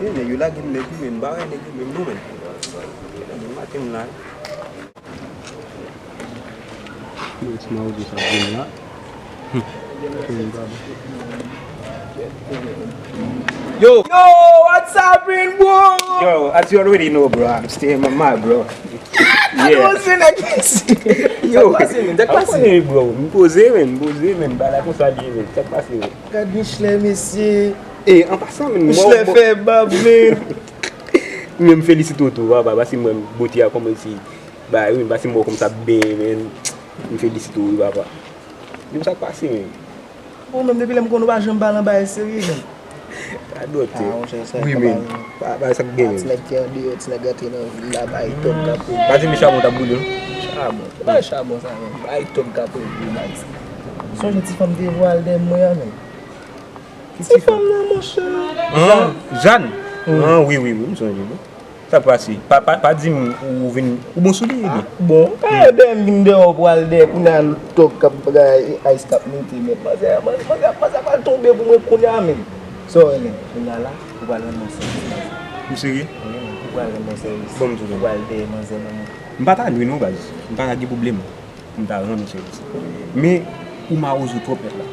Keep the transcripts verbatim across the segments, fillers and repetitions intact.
Nèg yo lage m, nèg yo menm, bagay nèg yo menm non, menm. Maten m la. Mwen ti mawouzo sa vin la. Yo! Yo, what's happening, bro? Yo, as you already know, bro, I'm staying my mind, bro. Yeah. Yo, sa k pase, men? Sa k pase? Bro, m poze, men, m poze, men, bagay konsa li ye, men. Sa k pase, men? Gad Michelet, mesye. E, an pasan, men, Michelet fè bab, men. Men m felisite w tou, papa, paske m wè bote a kòmanse bay, wi, paske m wè w kòmanse ap benyen, men. M felisite w, wi, papa. Yo, sa k pase, men? Ou menm, depi lè m konn ou pa janm pale anba e serye, men. Radote. Ah, monchè, sa wi, men. Pa, pa sa k gen, men. Ti nèg ki andeyò, ti nèg rantre nan vil la, bay tòg k ap. Pa di m chabon t ap boule, non? Chabon. Se pa chabon sa, men. Bay tòg k ap boule, bay. Sonje ti fanm te vwal dèyè mwen an, men. Ti fanm nan, monchè. An, Jàn? An, wi, wi, wi, m sonje, wi. Sa k pase? Pa, pa, pa di m ou vin, ou bon sou li, ebyen? Bon, pa dèyè m vin dèyè w pral dèyè kounye a tòg k ap bagay, ice k ap monte, men manzè, manzè, manzè pral tonbe pou mwen kounye a, men. Sa w renmen? Kounye a la, ou pral rann mwen sèvis, manzè. Ou serye? Wi, ou pral rann mwen sèvis. Bon, m di w. Ou pral dèyè manzè nan mwen. M pa ta lwe non, baz. M pa ta gen pwoblèm pou m ta rann ou sèvis. Men, ou mawouzo twòp nèt la.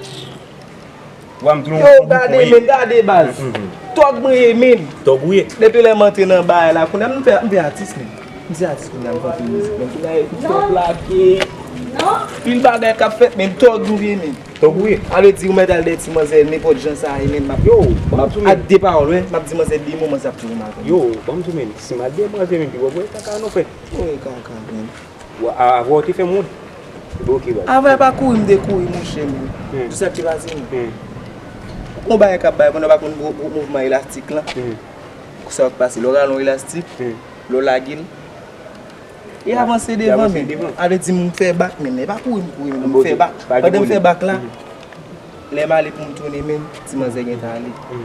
Yo, gade, men, gade, baz. Tòg mwen ye, men. Tòg ou ye? Depi lè m antre nan bagay la, kounye a m vin, m vin atis, men. M se atis kounye a, m fè anpil mizik, men. Kounye a, epi tòg lage. Pil bagay k ap fèt, men, tòg nou ye, men. Tòg ou ye? A vle di, ou mèt al dèyè ti manzè, nenpòt jan sa ye, men, m ap, yo, m ap, ak de pawòl, wi, m ap di manzè de mo, manzè ap touye m atò. Yo, ban m di w, men, si m al dèyè manzè, men, pi w ap wè kaka nou fè. Wi, kaka, men. Wa-, a-, avè w te fè m wont. Epi oke, baz. Avè pa kouri m te kouri, monchè, men. Hmm. Tout sa ki pase, men. Hmm. Ou konn bagay k ap bay, pandan w pa konn gwo, gwo mouvman elastik lan. Hmm. Sa k pase, lè w rale yon elastik, hmm, lè w lage l, e avanse devan, men. A vle di m fè bak, men, e pa kouri m kouri, men, m fè bak. Pandan m fè bak la, hmm. Lè m ale pou m tounen menm, ti manzè gentan ale. Hmm.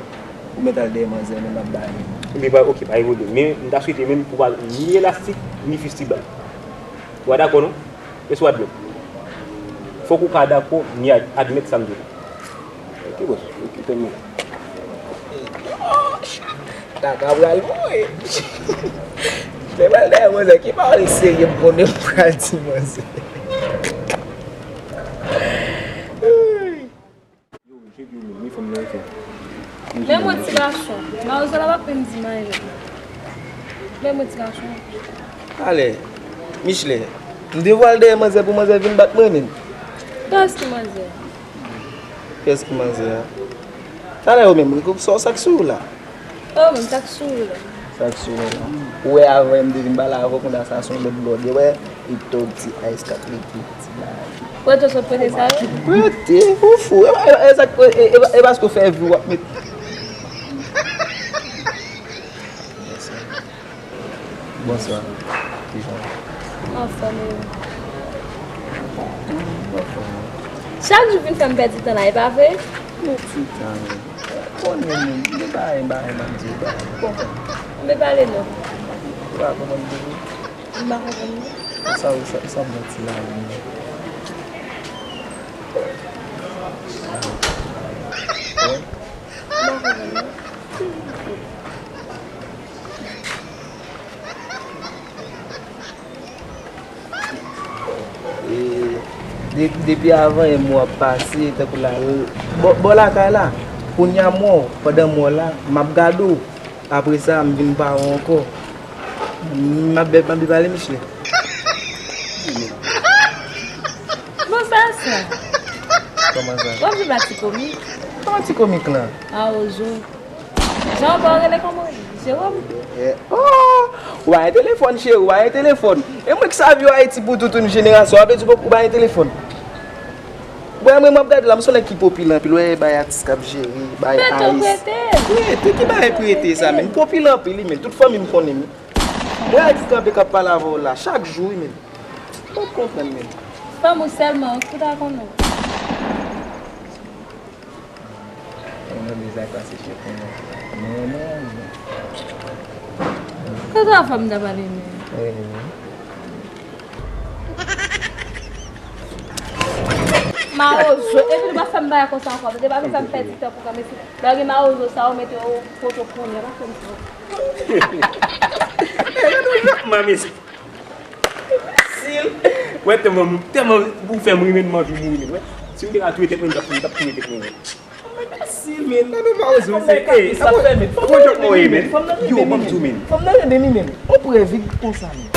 Ou mèt al dèyè manzè menm ap bay menm. Ebyen, pa, oke, pa gen pwoblèm. Men, m ta swete menm pou pa ni elastik, ni fistibak. Ou pa dakò, non? Èske w admèt? Fòk ou ka dakò, ni ad-, admèt sa m di w la. Oke, bòs. Oke, fè m la. Kaka pral mouri. Te pral dèyè manzè, ki pawòl serye m konnen m pral di manzè. Yo, je di w menm, wi, fanm nan fè. Men mwen ti gason, mawouzo la pa pè m di m anyen. Men mwen ti gason. Ale, Michelet, m te pral dèyè manzè pou manzè vin bat mwen menm. Kiyès ki manzè? Kiyès ki manzè a? Talè yo menm, sa, sa k sou ou la? Oh, men sa k sou ou la? Sa k sou ou la? Ou wè avan m te vin pale avè w, kounye a sa se yon lòt blòdè, wè, e tòg ti ice k ap leve ti bagay. Prete w sot prete sa yo? Prete? Ou fou? E, e, e, sa k, e, e, e, e paske w fè vi w ap met. Bonswa. Kijan? Anfòm, e ou? Anfòm. Chak jou vin fè m pèdi tan la, e pa vre? Pèdi tan, wi. Konnen menm, m te bay, bay, m ap di w bay. Bon, m te pale non. Ou pa konprann tou? M pa konprann non. Sa, sa, sa m santi la, wi. Wi. M pa konprann non. E, de-, depi avan yè m wè w ap pase, tankou la, bò, bò lakay la, kounye a m wè w, pandan m wè w la, m ap gade w. Apre sa, m vin pa wè w ankò. M ap bè, m ap byen pale, Michelet. Bon, sa, sa. Kòman sa? W ap jwe ba ti komik? Kòman ti komik lan? A, ozo. Jan w pa rele kòman w ye? Jewòm? Eh, oh! Ou pa gen telefòn, cheri, ou pa gen telefòn. E mwen ki savi yo Ayiti pou tout yon jenerasyon. Sa vle di ou pa gen telefòn. Bon, mwen, m ap gade la, m se yon nèg ki popilan anpil. Wè, bay atis k ap jere, bay atis. Prete, prete. Prete, ki bay prete sa, men? M popilan anpil, wi, men. Tout fanmi m konnen, men. Mwen a di kanpe k ap pale avè w la, chak jou, wi, men. M p ap konprann, men. Fanm ou sèlman, ou ta konnen. Mwen menm, sa k pase chèf mwen nan. Mwen renmen w, men. Kòman fanm nan pale menm? Mwen renmen w. Mawozo, epi nou pa fè m bagay konsa ankò. Tande, pa vin fè m pèdi tan pou kanpe sou. Lè gen mawozo sa, ou mete yo poto kounye, pa fè m sa. Mami, si l wè tèlman, tèlman ou fè m ri menm, m anvi mouri menm, wè. Si m te ka touye tèt mwen, m t ap touye, m t ap touye tèt mwen, wè. Mwen enbesil, men. Tande mawozo, se, e, sa fè, men. Fòm nan rele li, men. Fòm nan rele li, men. Fòm nan rele li, men. On prèv konsa, men.